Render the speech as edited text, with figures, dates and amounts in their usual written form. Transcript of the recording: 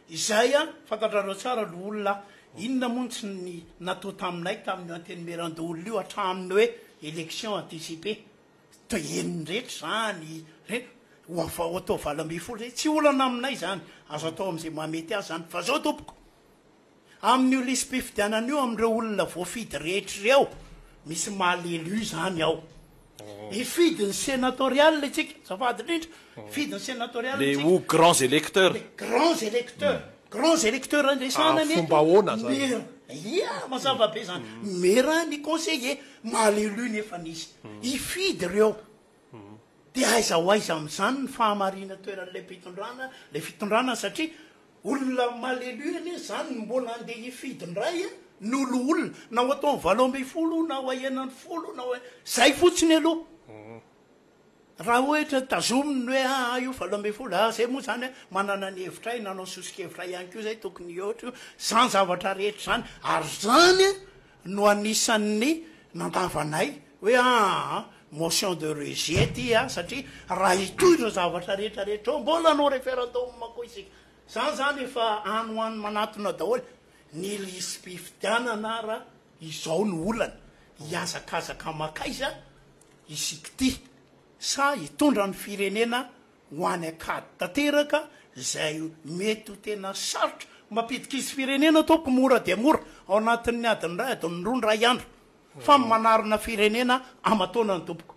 Izay an, fantatrareo tsara loholona, inona moa no tsy ny natao taminay tamin'io antenimierandoholona io hatramin'ny hoe élection anticipée. Toa henony rehetra izany, re, ho ho atao 18 izay, tsy olana aminay izany, azo atao amin'izay mahamety azy izany. Fa izao tompoko, amin'io lisi-pifidianana io, amin'ireo olona voafidy rehetra ireo, misy mal élu izany ao. Hifidy ny sénatorial isika, azafady indrindra, hifidy ny sénatorial Les ou grands électeurs. Les grands électeurs, grands électeurs andresana ny eto. Fomba ahoana zany? Mera, ia, mazava be zany. Mera ny conseiller, mal élu nefa nisy. Hifidy ireo. Dia aiza ho aiza amin'izany ny fahamarinan-toeran'ilay mpitondrana, ilay fitondrana satria olona mal élu anie zany no mbola andeha hifidy indray a, no loholona, na ho ataony 18 na ho ahena ny 10 na ho, zay fotsiny aloha. Raha ohatra tazominy ny hoe aa io 18, aa zay moa zany a, manana ny hevitray, nanao soso-kevitra ihany koa zay tokony hihoatra io, zany zavatra rehetra zany, ary zany no anisan'ny nandavanay hoe aa motion de rejet ty a, satria raha hitohy ireo zavatra rehetra rehetra eo mbola hanao referendum koa isika, zany zany efa any ho any manatona daholo, ny lisi-pifidianana ara izao no olana, hihazakazaka makaiza isika ity sa hitondra ny firenena ho any an-kady tanteraka izay mety ho tena sarotra mampidi-kizo firenena tompoko mora dia mora ao anatin'ny adiny iray adiny roa indray andro fa ny manarina firenena aman-taonany tompoko.